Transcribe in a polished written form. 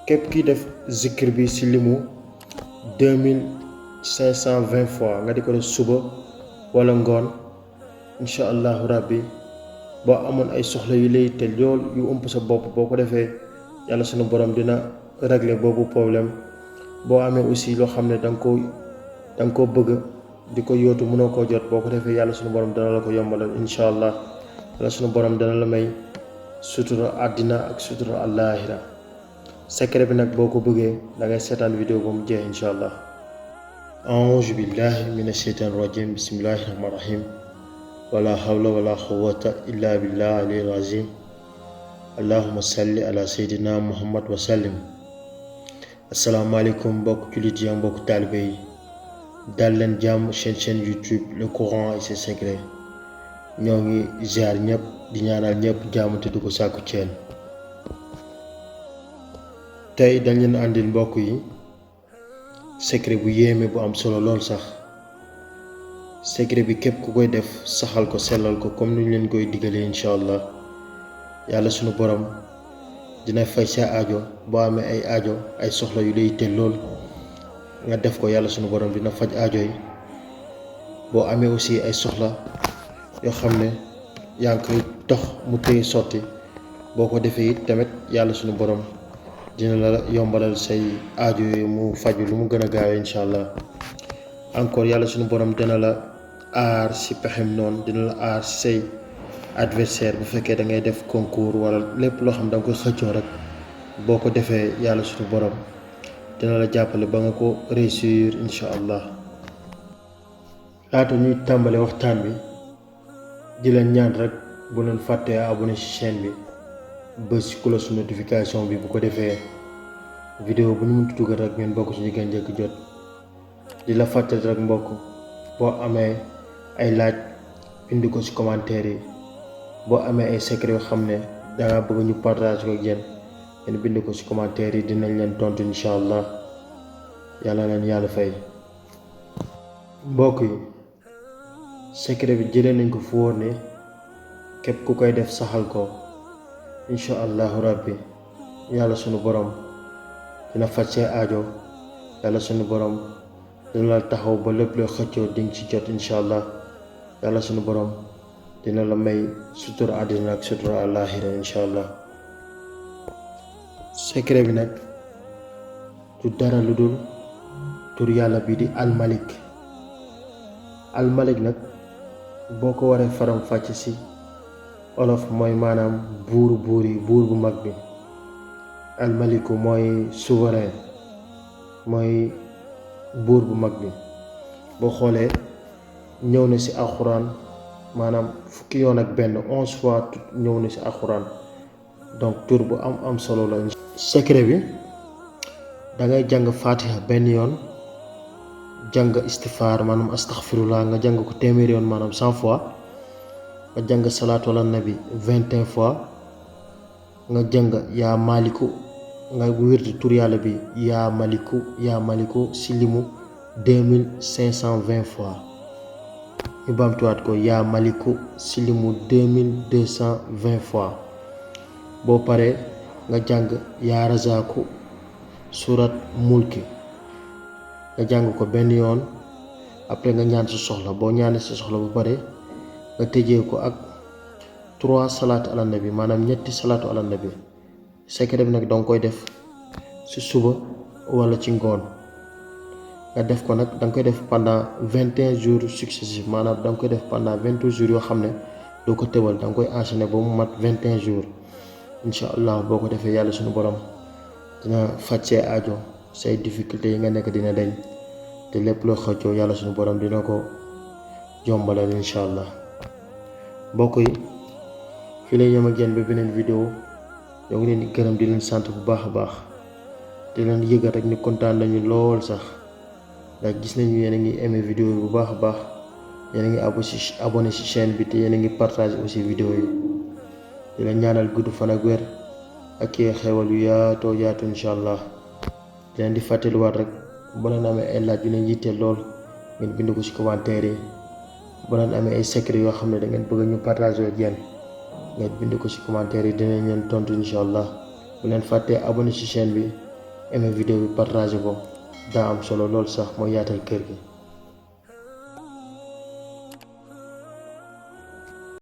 képp ki def zikr bi ci limu 2520 fois nga di ko def suba wala ngoon incha allahu rabbi boo amoon ay soxla yu lay te lool yu ëmp sa bopp boo ko defee yàlla sunu borom dina régler boobu problème boo amee aussi loo xam ne da nga koo bëgg di ko yóotu mënoo koo jot boo ko defee yàlla sunu borom dana la ko yombalal incha allah yàlla sunu borom dana la may sutura àddina ak sutura àllaaxira secret bi nag boo ko bëggee da ngay seetaan vidéo ba mu jeex incha allah. auzu billahi mina sheytaani rajim bismillahi rahmaani rahim wala hawla wala quwwata illa billah aliyil azim allahumma salli ala seydina muhammad wa sallim. asalaamaaleykum mbokk jullit yi mbokk taalibe yi dal leen jàmm chaîne YouTube le Coran et ses secrets ñoo ngi ziar ñëpp di ñaanal ñëpp jàmm te du ko sàkku ceen. tey dañ leen àndil mbokk yi secret bu yéeme bu am solo lool sax secret bi képp ku koy def saxal ko sellal ko comme ni ñu leen koy digalee incha allah yàlla sunu borom dina fay sa aajo boo amee ay aajo ay soxla yu lay yitteel lool nga def ko yàlla sunu borom dina faj aajo yi boo amee aussi ay soxla yoo xam ne yaa ngi koy dox mu téye sotti boo ko defee it tamit yàlla sunu borom dina la yombalal say aajo yi mu faju lu mu gën a gaawee incha allah encore yàlla sunu borom dina la aar si pexem noonu dina la aar si say adversaire bu fekkee da ngay def concours wala lépp loo xam da nga koy xëccoo rek boo ko defee yàlla sunu borom dina la jàppale ba nga ko réussir incha allah. laata ñuy tàmbale waxtaan bi di leen ñaan rek bu leen fàttee abonné ci chaîne bi bës ci cloche notification bi bu ko defee vidéo bu ñu mënti dugal rek ngeen bokk ci ñi gën njëkk jot. di la fàttali rek mbokk boo amee ay laaj bind ko ci commentaire yi boo amee ay secret yoo xam ne danga bëgg ñu partage ko ak yéen ngeen bind ko ci commentaire yi dinañ leen tontu incha allah yàlla leen yàlla fay. mbokk yi secret bi jëlee nañ ko fu wóor ne képp ku koy def saxal ko incha allahu rabbi yàlla sunu borom dina faj see aajo yàlla sunu borom dina la taxaw ba lépp loo xëccoo di nga ci jot incha allah yàlla sunu borom dina la may sutura àddina ak sutura àllaaxira incha allah. secret bi nag du dara lu dul tur yàlla bi di almalik nag boo ko waree faram fàcc ci olof mooy maanaam buur bu mag bi almaliku mooy souverain mooy buur bu mag bi boo xoolee ñëw na ci alxuraan maanaam fukki yoon ak benn 11 fois ñëw na ci alxuraan donc tur bu am solo la. secret bi da ngay jàng fatiha benn yoon jàng istifaar maanaam astaghfirullah nga jàng ko téeméeri yoon maanaam 100 fois nga jàng salaatu ala nabi 21 fois nga jàng yaa maliku nga wérdi tur yàlla bi yaa maliku si limu 2520 fois ñu baamtuwaat ko yaa maliku si limu 2220 fois boo paree nga jàng yaa razaaku surat mulki nga jàng ko benn yoon après nga ñaan sa soxla boo ñaanee sa soxla bu pare nga tëjee ko ak 3 salaatu ala nabi maanaam 3 salaatu ala nabi. secret bi nag danga koy def ci suba wala ci ngoon nga def ko nag danga koy def pendant 21 jours successifs maanaam danga koy def pendant 22 jours yoo xam ne doo ko tëbal danga koy enchaîner ba mu mat 21 jours incha allah boo ko defee yàlla suñu borom dina faj say aajo say difficultés yi nga nekk dina deñ te lépp loo xëccoo yàlla suñu borom dina ko jombalal incha allah. mbokk yi fii lay yem ak yéen ba beneen vidéo ñoo ngi leen di gërëm di leen sant bu baax a baax di leen yëgal rek ni kontaan nañu lool sax ndax gis nañu yéen a ngi aimé vidéo yi bu baax a baax yéen a ngi abonné ci chaîne bi te yéen a ngi partagé aussi vidéo yi di leen ñaanal gudd fan ak wér ak xewal yu yaatoo yaatu incha allah di leen di fàttaliwaat rek boo leen amee ay laaj yu leen yitteel lool ngeen bind ko ci commentaire yi boo leen amee ay secret yoo xam ne da ngeen bëgg ñu partagé ak yéen ngeen bind ko ci commentaire yi dinañ leen tontu incha allah bu leen fàttee abonné ci chaîne bi aimé vidéo bi partagé ko daa am solo lool sax mooy yaatal kër gi.